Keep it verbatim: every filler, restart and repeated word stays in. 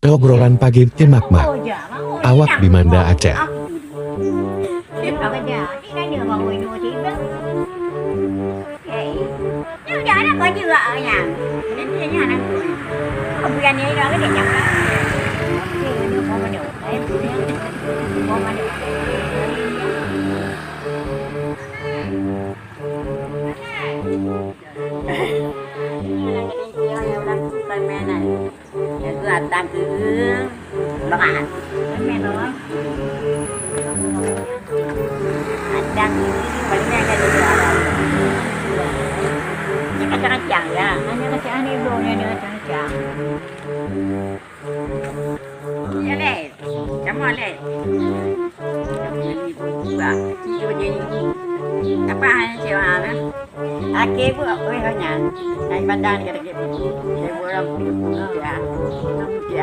Obrolan pagi di Makmak. Awak Bimanda Aceh. Nyang keu atang keueung, brat. Atang keueung, brat. Nyan kacang-kacang, ya. Hanya kacang ni, bro, nyan kacang-kacang. Ya, leh. Kamoe leh. Apa hanya cewa, kan? Akhé buet, weh, nyan. Hai pandang, kata-kata. Saya orang pun, ya. Ya.